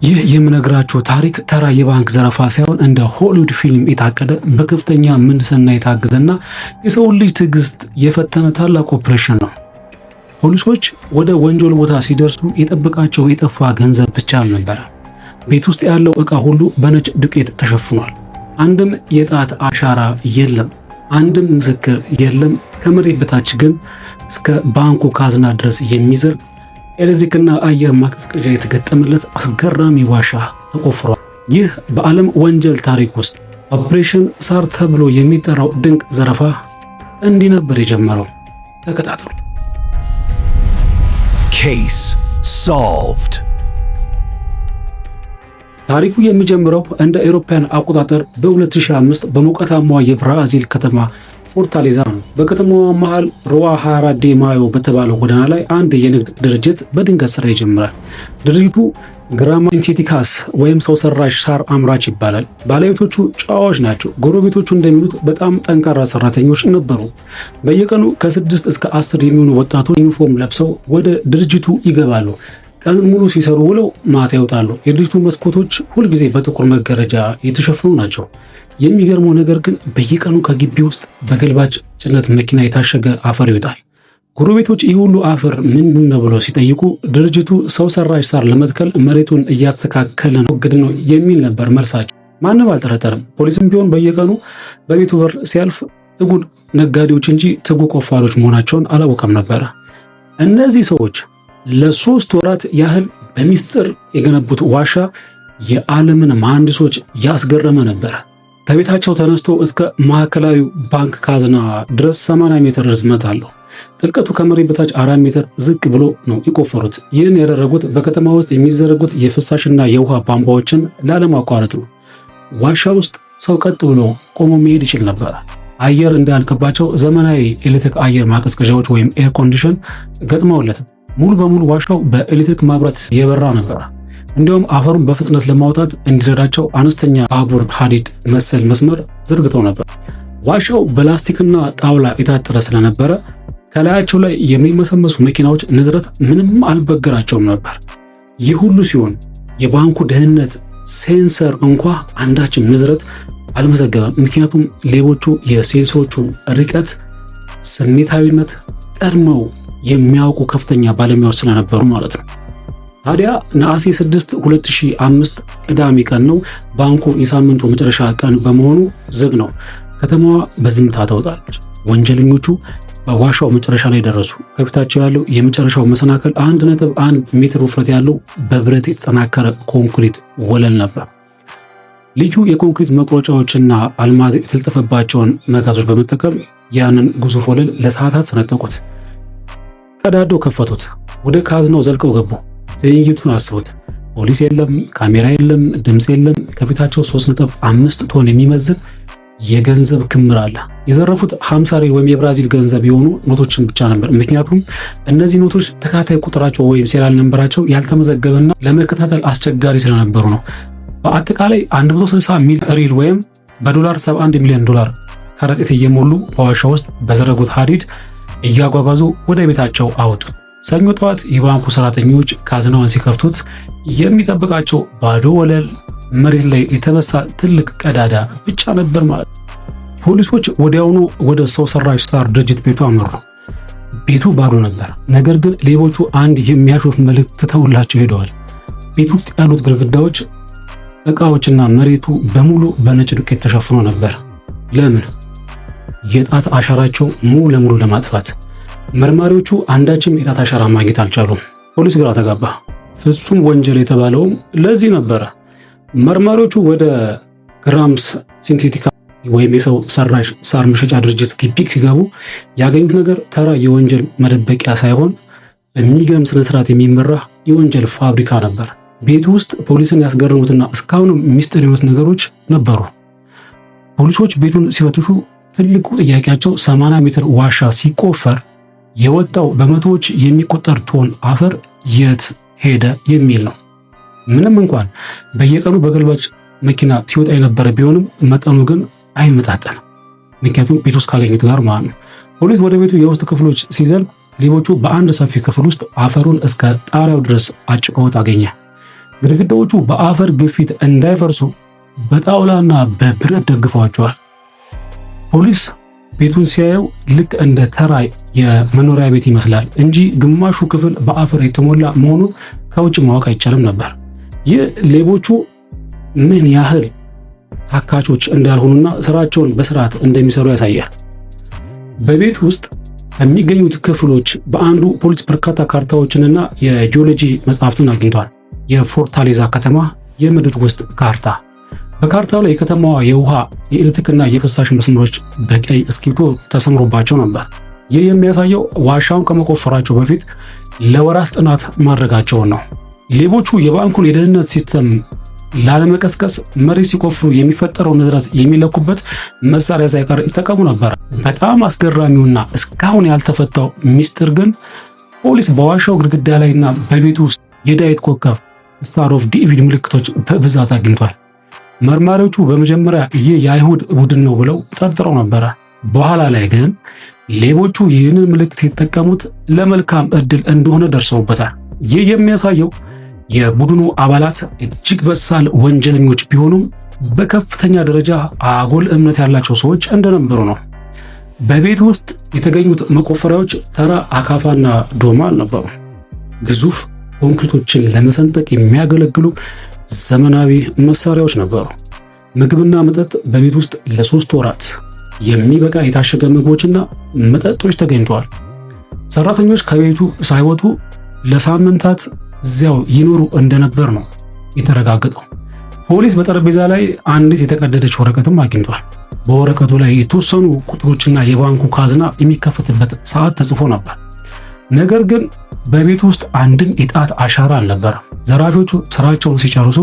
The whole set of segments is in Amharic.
ይህ የምነግራችሁ ታሪክ ተራ የባንክ ዘረፋ ሳይሆን እንደ ሆሊውድ ፊልም የታቀደ፣ በከፍተኛ ምህንድስና የታገዘና የሰውን ልጅ ትዕግስት የፈተነ ታላቅ ኦፕሬሽን ነው። ፖሊሶች ወደ ወንጀል ቦታ ሲደርሱ የጠበቃቸው የጠፋ ገንዘብ ብቻ አልነበረ። ቤት ውስጥ ያለው ዕቃ ሁሉ በነጭ ዱቄት ተሸፍኗል። አንድም የጣት አሻራ የለም፣ አንድም ምስክር የለም። ከመሬት በታች ግን እስከ ባንኩ ካዝና ድረስ የሚዘልቅ ኤሌክትሪክና አየር ማቀዝቀዣ የተገጠመለት አስገራሚ ዋሻ ተቆፍሯል። ይህ በዓለም ወንጀል ታሪክ ውስጥ ኦፕሬሽን ሳር ተብሎ የሚጠራው ድንቅ ዘረፋ እንዲህ ነበር የጀመረው። ተከታተሉ። Case solved. ታሪኩ የሚጀምረው እንደ አውሮፓውያን አቆጣጠር በ2005 በሞቃታማዋ የብራዚል ከተማ ፎርታሌዛ ነው። በከተማዋ መሃል ሩዋ 24 ዴ ማዮ በተባለው ጎዳና ላይ አንድ የንግድ ድርጅት በድንገት ስራ ይጀምራል። ድርጅቱ ግራማ ሲንቴቲካስ ወይም ሰው ሰራሽ ሳር አምራች ይባላል። ባለቤቶቹ ጨዋዎች ናቸው። ጎረቤቶቹ እንደሚሉት በጣም ጠንካራ ሰራተኞች ነበሩ። በየቀኑ ከ6 እስከ 10 የሚሆኑ ወጣቶች ዩኒፎርም ለብሰው ወደ ድርጅቱ ይገባሉ። ቀኑን ሙሉ ሲሰሩ ውለው ማታ ይወጣሉ። የድርጅቱ መስኮቶች ሁልጊዜ በጥቁር መጋረጃ የተሸፈኑ ናቸው። የሚገርመው ነገር ግን በየቀኑ ከግቢ ውስጥ በገልባጭ ጭነት መኪና የታሸገ አፈር ይወጣል። ጎረቤቶች ይህ ሁሉ አፈር ምንድን ነው ብለው ሲጠይቁ ድርጅቱ ሰው ሰራሽ ሳር ለመትከል መሬቱን እያስተካከለ ነው ግድ ነው የሚል ነበር መልሳቸው። ማንም አልጠረጠረም። ፖሊስም ቢሆን በየቀኑ በቤቱ በር ሲያልፍ ትጉ ነጋዴዎች እንጂ ትጉ ቆፋሪዎች መሆናቸውን አላወቀም ነበረ። እነዚህ ሰዎች ለ3 ወራት ያህል በሚስጥር የገነቡት ዋሻ የዓለምን መሐንዲሶች ያስገረመ ነበረ። ከቤታቸው ተነስቶ እስከ ማዕከላዊ ባንክ ካዝና ድረስ 80 ሜትር ርዝመት አለው። ጥልቀቱ ከመሬት በታች 4 ሜትር ዝቅ ብሎ ነው የቆፈሩት። ይህን ያደረጉት በከተማ ውስጥ የሚዘረጉት የፍሳሽና የውሃ ቧንቧዎችን ላለማቋረጥ ነው። ዋሻ ውስጥ ሰው ቀጥ ብሎ ቆሞ መሄድ ይችል ነበር። አየር እንዳያልቅባቸው ዘመናዊ ኤሌክትሪክ አየር ማቀዝቀዣዎች ወይም air condition ገጥመውለት ሙሉ በሙሉ ዋሻው በኤሌክትሪክ መብራት የበራ ነበር። እንዲሁም አፈሩን በፍጥነት ለማውጣት እንዲረዳቸው አነስተኛ ባቡር ሀዲድ መሰል መስመር ዘርግተው ነበር። ዋሻው በላስቲክና ጣውላ የታጠረ ስለነበረ ከላያቸው ላይ የሚመሰመሱ መኪናዎች ንዝረት ምንም አልበገራቸውም ነበር። ይህ ሁሉ ሲሆን የባንኩ ደህንነት sensor እንኳ አንዳችም ንዝረት አልመዘገበም። ምክንያቱም ሌቦቹ የ sensor ኦቹን ርቀት፣ ስሜታዊነት ቀድመው የሚያውቁ ከፍተኛ ባለሙያዎች ስለነበሩ ማለት ነው። ታዲያ ነሐሴ 6 2005 ቅዳሜ ቀን ነው። ባንኩ የሳምንቱ መጨረሻ ቀን በመሆኑ ዝግ ነው። ከተማዋ በዝምታ ተውጣለች። ወንጀለኞቹ በዋሻው መጨረሻ ላይ ደረሱ። ከፊታቸው ያለው የመጨረሻው መሰናክል 1.1 ሜትር ውፍረት ያለው በብረት የተጠናከረ ኮንክሪት ወለል ነበር። ልዩ የኮንክሪት መቁረጫዎችና አልማዝ የተለጠፈባቸውን መጋዞች በመጠቀም ያንን ግዙፍ ወለል ለሰዓታት ሰነጠቁት። ቀዳዶ ከፈቱት። ወደ ካዝናው ዘልቀው ገቡ። ትዕይንቱን አስቡት። ፖሊስ የለም፣ ካሜራ የለም፣ ድምፅ የለም። ከፊታቸው 3.5 ቶን የሚመዝን የገንዘብ ክምር አለ። የዘረፉት 50 ሪል ወይም የብራዚል ገንዘብ የሆኑ ኖቶችን ብቻ ነበር። ምክንያቱም እነዚህ ኖቶች ተከታታይ ቁጥራቸው ወይም serial number ኣቸው ያልተመዘገበና ለመከታተል አስቸጋሪ ስለነበሩ ነው። በአጠቃላይ 160 ሚሊዮን ሪል ወይም በዶላር 71 ሚሊዮን ዶላር ከረጢት እየሞሉ በዋሻ ውስጥ በዘረጉት ሀዲድ እያጓጓዙ ወደ ቤታቸው አወጡት። ሰኞ ጠዋት የባንኩ ሰራተኞች ካዝናውን ሲከፍቱት የሚጠብቃቸው ባዶ ወለል፣ መሬት ላይ የተበሳ ትልቅ ቀዳዳ ብቻ ነበር ማለት ነው። ፖሊሶች ወዲያውኑ ወደ ሰው ሰራሽ ሳር ድርጅት ቤቱ አመሩ። ቤቱ ባዶ ነበር። ነገር ግን ሌቦቹ አንድ የሚያሾፍ መልእክት ትተውላቸው ሄደዋል። ቤት ውስጥ ያሉት ግድግዳዎች፣ እቃዎችና መሬቱ በሙሉ በነጭ ዱቄት ተሸፍኖ ነበር። ለምን? የጣት አሻራቸው ሙሉ ለሙሉ ለማጥፋት። መርማሪዎቹ አንዳችም የጣት አሻራ ማግኘት አልቻሉም። ፖሊስ ግራ ተጋባ። ፍጹም ወንጀል የተባለውም ለዚህ ነበረ። መርማሪዎቹ ወደ ግራምስ ሲንቴቲካ ወይም የሰው ሰራሽ ሳር መሸጫ ድርጅት ግቢ ሲገቡ ያገኙት ነገር ተራ የወንጀል መደበቂያ ሳይሆን በሚገርም ስነስርዓት የሚመራ የወንጀል ፋብሪካ ነበር። ቤቱ ውስጥ ፖሊስን ያስገረሙትና እስካሁንም ሚስጥር የሆኑት ነገሮች ነበሩ። ፖሊሶች ቤቱን ሲፈትሹ ትልቁ ጥያቄያቸው 80 ሜትር ዋሻ ሲቆፈር የወጣው በመቶዎች የሚቆጠር ቶን አፈር የት ሄደ የሚል ነው። ምንም እንኳን በየቀኑ በገልባጭ መኪና ሲወጣ የነበረ ቢሆንም መጠኑ ግን አይመጣጠንም። ምክንያቱም ቤት ውስጥ ካገኙት ጋር ማለት ነው። ፖሊስ ወደ ቤቱ የውስጥ ክፍሎች ሲዘልቅ ሌቦቹ በአንድ ሰፊ ክፍል ውስጥ አፈሩን እስከ ጣሪያው ድረስ አጭቀውት አገኘ። ግድግዳዎቹ በአፈር ግፊት እንዳይፈርሱ በጣውላና በብረት ደግፈዋቸዋል። ፖሊስ ቤቱን ሲያየው ልክ እንደ ተራ የመኖሪያ ቤት ይመስላል እንጂ ግማሹ ክፍል በአፈር የተሞላ መሆኑን ከውጭ ማወቅ አይቻልም ነበር። ይህ ሌቦቹ ምን ያህል ታካቾች እንዳልሆኑና ስራቸውን በስርዓት እንደሚሰሩ ያሳያል። በቤት ውስጥ ከሚገኙት ክፍሎች በአንዱ ፖሊስ በርካታ ካርታዎችንና የጂኦሎጂ መጽሐፍትን አግኝቷል። የፎርታሌዛ ከተማ የምድር ውስጥ ካርታ። በካርታው ላይ የከተማዋ የውሃ፣ የኤሌክትሪክና የፍሳሽ መስመሮች በቀይ እስክሪብቶ ተሰምሮባቸው ነበር። ይህ የሚያሳየው ዋሻውን ከመቆፈራቸው በፊት ለወራት ጥናት ማድረጋቸውን ነው። ሌቦቹ የባንኩን የደህንነት system ላለመቀስቀስ መሬት ሲቆፍሩ የሚፈጠረው ንዝረት የሚለኩበት መሳሪያ ሳይቀር ይጠቀሙ ነበር። በጣም አስገራሚውና እስካሁን ያልተፈታው ሚስጥር ግን ፖሊስ በዋሻው ግድግዳ ላይና በቤቱ ውስጥ የዳዊት ኮከብ Star of David ምልክቶች በብዛት አግኝቷል። መርማሪዎቹ በመጀመሪያ ይህ የአይሁድ ቡድን ነው ብለው ጠርጥረው ነበረ። በኋላ ላይ ግን ሌቦቹ ይህንን ምልክት የተጠቀሙት ለመልካም እድል እንደሆነ ደርሰውበታል። ይህ የሚያሳየው የቡድኑ አባላት እጅግ በሳል ወንጀለኞች ቢሆኑም በከፍተኛ ደረጃ አጉል እምነት ያላቸው ሰዎች እንደነበሩ ነው። በቤት ውስጥ የተገኙት መቆፈሪያዎች ተራ አካፋና ዶማ አልነበሩ። ግዙፍ ኮንክሪቶችን ለመሰንጠቅ የሚያገለግሉ ዘመናዊ መሳሪያዎች ነበሩ። ምግብና መጠጥ በቤት ውስጥ ለ3 ወራት የሚበቃ የታሸገ ምግቦችና መጠጦች ተገኝተዋል። ሰራተኞች ከቤቱ ሳይወጡ ለሳምንታት እዚያው ይኖሩ እንደነበር ነው የተረጋገጠው። ፖሊስ በጠረጴዛ ላይ አንዲት የተቀደደች ወረቀትም አግኝቷል። በወረቀቱ ላይ የተወሰኑ ቁጥሮችና የባንኩ ካዝና የሚከፈትበት ሰዓት ተጽፎ ነበር። ነገር ግን በቤቱ ውስጥ አንድም የጣት አሻራ አልነበረም። ዘራፊዎቹ ስራቸውን ሲጨርሱ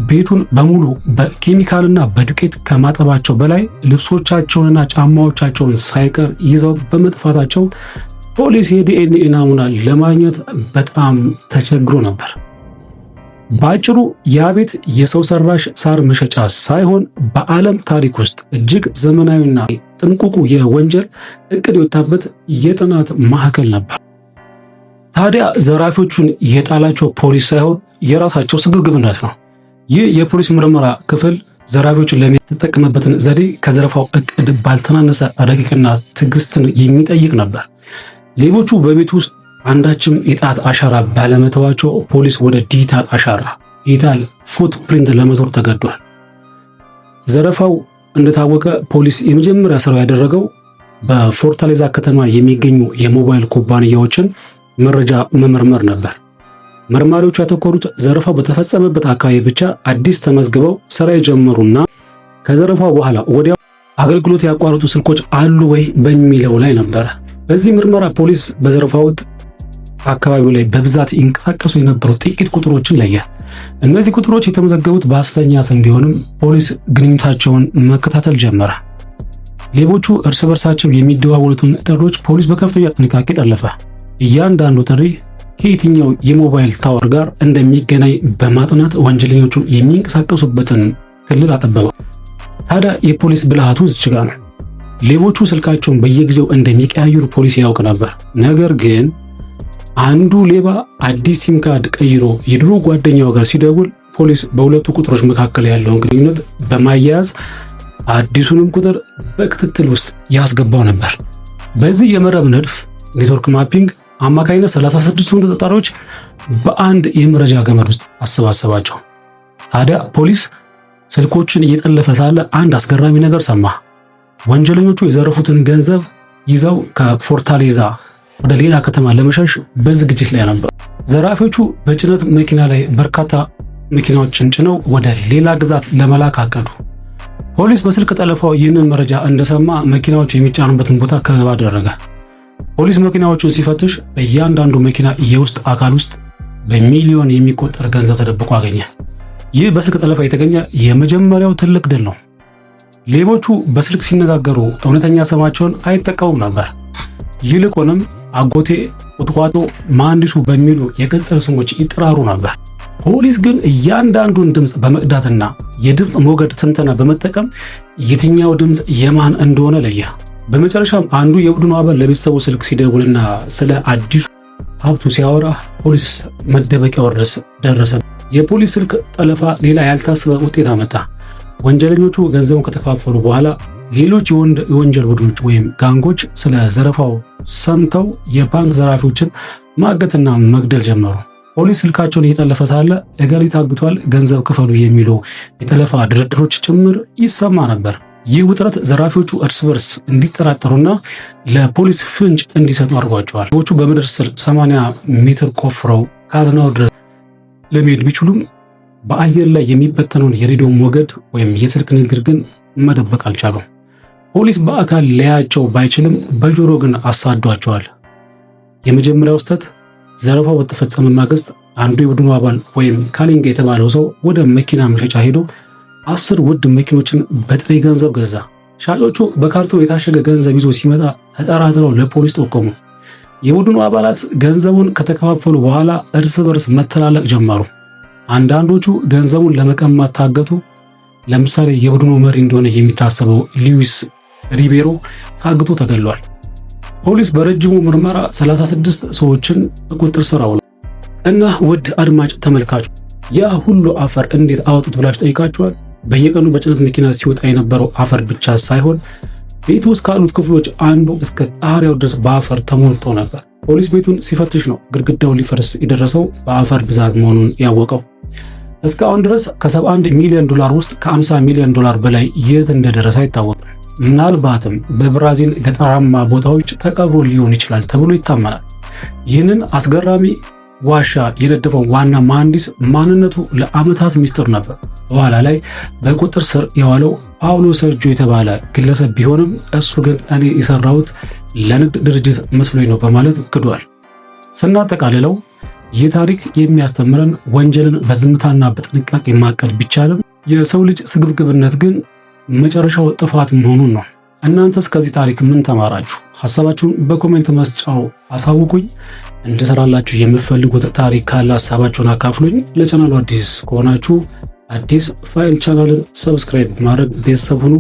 ቤቱን በሙሉ በኬሚካልና በዱቄት ከማጠባቸው በላይ ልብሶቻቸውንና ጫማዎቻቸውን ሳይቀር ይዘው በመጥፋታቸው ፖሊስ የዲኤንኤ ናሙና ለማግኘት በጣም ተቸግሮ ነበር። በአጭሩ ያ ቤት የሰው ሰራሽ ሳር መሸጫ ሳይሆን በዓለም ታሪክ ውስጥ እጅግ ዘመናዊና ጥንቁቁ የወንጀል እቅድ የወጣበት የጥናት ማዕከል ነበር። ታዲያ ዘራፊዎቹን የጣላቸው ፖሊስ ሳይሆን የራሳቸው ስግብግብነት ነው። ይህ የፖሊስ ምርመራ ክፍል ዘራፊዎችን ለሚጠቀምበትን ዘዴ ከዘረፋው እቅድ ባልተናነሰ ረቂቅና ትዕግስትን የሚጠይቅ ነበር። ሌቦቹ በቤት ውስጥ አንዳችም የጣት አሻራ ባለመተዋቸው ፖሊስ ወደ ዲጂታል አሻራ፣ digital footprint ለመዞር ተገዷል። ዘረፋው እንደታወቀ ፖሊስ የመጀመሪያ ስራው ያደረገው በፎርታሌዛ ከተማ የሚገኙ የሞባይል ኩባንያዎችን መረጃ መመርመር ነበር። መርማሪዎቹ ያተኮሩት ዘረፋው በተፈጸመበት አካባቢ ብቻ አዲስ ተመዝግበው ስራ የጀመሩና ከዘረፋው በኋላ ወዲያው አገልግሎት ያቋረጡ ስልኮች አሉ ወይ በሚለው ላይ ነበረ። በዚህ ምርመራ ፖሊስ በዘረፋው ወቅት አካባቢው ላይ በብዛት ይንቀሳቀሱ የነበሩ ጥቂት ቁጥሮችን ለየ። እነዚህ ቁጥሮች የተመዘገቡት በሐሰተኛ ስም ቢሆንም ፖሊስ ግንኙነታቸውን መከታተል ጀመረ። ሌቦቹ እርስ በርሳቸው የሚደዋወሉትን ጥሪዎች ፖሊስ በከፍተኛ ጥንቃቄ ጠለፈ። እያንዳንዱ ጥሪ ከየትኛው የሞባይል tower ጋር እንደሚገናኝ በማጥናት ወንጀለኞቹ የሚንቀሳቀሱበትን ክልል አጠበበው። ታዲያ የፖሊስ ብልሃቱ እዚች ጋር ነው። ሌቦቹ ስልካቸውን በየጊዜው እንደሚቀያይሩ ፖሊስ ያውቅ ነበር። ነገር ግን አንዱ ሌባ አዲስ ሲም ካርድ ቀይሮ የድሮ ጓደኛው ጋር ሲደውል ፖሊስ በሁለቱ ቁጥሮች መካከል ያለውን ግንኙነት በማያያዝ አዲሱንም ቁጥር በክትትል ውስጥ ያስገባው ነበር። በዚህ የመረብ ንድፍ፣ network mapping አማካኝነት 36ቱን ተጠርጣሪዎች በአንድ የመረጃ ገመድ ውስጥ አሰባሰባቸው። ታዲያ ፖሊስ ስልኮችን እየጠለፈ ሳለ አንድ አስገራሚ ነገር ሰማ። ወንጀለኞቹ የዘረፉትን ገንዘብ ይዘው ከፎርታሌዛ ወደ ሌላ ከተማ ለመሸሽ በዝግጅት ላይ ነበሩ። ዘራፊዎቹ በጭነት መኪና ላይ በርካታ መኪናዎችን ጭነው ወደ ሌላ ግዛት ለመላክ አቀዱ። ፖሊስ በስልክ ጠለፋው ይህንን መረጃ እንደሰማ መኪናዎቹ የሚጫኑበትን ቦታ ከበባ አደረገ። ፖሊስ መኪናዎቹን ሲፈትሽ በእያንዳንዱ መኪና የውስጥ አካል ውስጥ በሚሊዮን የሚቆጠር ገንዘብ ተደብቆ አገኘ። ይህ በስልክ ጠለፋ የተገኘ የመጀመሪያው ትልቅ ድል ነው። ሌቦቹ በስልክ ሲነጋገሩ እውነተኛ ስማቸውን አይጠቀሙም ነበር። ይልቁንም አጎቴ፣ ቁጥቋጦ፣ መሐንዲሱ በሚሉ የቅጽል ስሞች ይጠራሩ ነበር። ፖሊስ ግን እያንዳንዱን ድምፅ በመቅዳትና የድምፅ ሞገድ ትንተና በመጠቀም የትኛው ድምፅ የማን እንደሆነ ለየ። በመጨረሻም አንዱ የቡድኑ አባል ለቤተሰቡ ስልክ ሲደውልና ስለ አዲሱ ሀብቱ ሲያወራ ፖሊስ መደበቂያው ድረስ ደረሰ። የፖሊስ ስልክ ጠለፋ ሌላ ያልታሰበ ውጤት አመጣ። ወንጀለኞቹ ገንዘቡን ከተከፋፈሉ በኋላ ሌሎች የወንጀል ቡድኖች ወይም ጋንጎች ስለ ዘረፋው ሰምተው የባንክ ዘራፊዎችን ማገትና መግደል ጀመሩ። ፖሊስ ስልካቸውን እየጠለፈ ሳለ እገሌ ታግቷል፣ ገንዘብ ክፈሉ የሚሉ የጠለፋ ድርድሮች ጭምር ይሰማ ነበር። ይህ ውጥረት ዘራፊዎቹ እርስ በርስ እንዲጠራጠሩና ለፖሊስ ፍንጭ እንዲሰጡ አድርጓቸዋል። ዎቹ በምድር ስር 80 ሜትር ቆፍረው ካዝናው ድረስ ለመሄድ ቢችሉም በአየር ላይ የሚበተነውን የሬዲዮ ሞገድ ወይም የስልክ ንግግር ግን መደበቅ አልቻሉም። ፖሊስ በአካል ሊያያቸው ባይችልም በጆሮ ግን አሳዷቸዋል። የመጀመሪያው ስህተት ዘረፋው በተፈጸመ ማግስት አንዱ የቡድኑ አባል ወይም ካሊንጋ የተባለው ሰው ወደ መኪና መሸጫ ሄዶ 10 ውድ መኪኖችን በጥሬ ገንዘብ ገዛ። ሻጮቹ በካርቶን የታሸገ ገንዘብ ይዞ ሲመጣ ተጠራጥረው ለፖሊስ ጠቆሙ። የቡድኑ አባላት ገንዘቡን ከተከፋፈሉ በኋላ እርስ በርስ መተላለቅ ጀመሩ። አንዳንዶቹ ገንዘቡን ለመቀማት ታገቱ። ለምሳሌ የቡድኑ መሪ እንደሆነ የሚታሰበው ሉዊስ ሪቤሮ ታግቶ ተገሏል። ፖሊስ በረጅሙ ምርመራ 36 ሰዎችን በቁጥጥር ስር አውሏል። እና ውድ አድማጭ ተመልካቹ፣ ያ ሁሉ አፈር እንዴት አወጡት ብላችሁ ጠይቃችኋል? በየቀኑ በጭነት መኪና ሲወጣ የነበረው አፈር ብቻ ሳይሆን ቤት ውስጥ ካሉት ክፍሎች አንዱ እስከ ጣሪያው ድረስ በአፈር ተሞልቶ ነበር። ፖሊስ ቤቱን ሲፈትሽ ነው ግድግዳው ሊፈርስ የደረሰው በአፈር ብዛት መሆኑን ያወቀው። እስካሁን ድረስ ከ71 ሚሊዮን ዶላር ውስጥ ከ50 ሚሊዮን ዶላር በላይ የት እንደደረሰ አይታወቅም። ምናልባትም በብራዚል ገጠራማ ቦታዎች ተቀብሮ ሊሆን ይችላል ተብሎ ይታመናል። ይህንን አስገራሚ ዋሻ የነደፈው ዋና መሐንዲስ ማንነቱ ለዓመታት ሚስጥር ነበር። በኋላ ላይ በቁጥጥር ስር የዋለው ፓውሎ ሰርጆ የተባለ ግለሰብ ቢሆንም እሱ ግን እኔ የሰራሁት ለንግድ ድርጅት መስሎኝ ነው በማለት ክዷል። ስናጠቃልለው ይህ ታሪክ የሚያስተምረን ወንጀልን በዝምታና በጥንቃቄ ማቀድ ቢቻልም የሰው ልጅ ስግብግብነት ግን መጨረሻው ጥፋት መሆኑን ነው። እናንተስ ከዚህ ታሪክ ምን ተማራችሁ? ሀሳባችሁን በ comment መስጫው አሳውቁኝ። እንድሰራላችሁ የምትፈልጉት ታሪክ ካለ ሀሳባችሁን አካፍሉኝ። ለቻናሉ አዲስ ከሆናችሁ አዲስ ፋይል ቻናልን subscribe ማድረግ ቤተሰብ ሁኑ።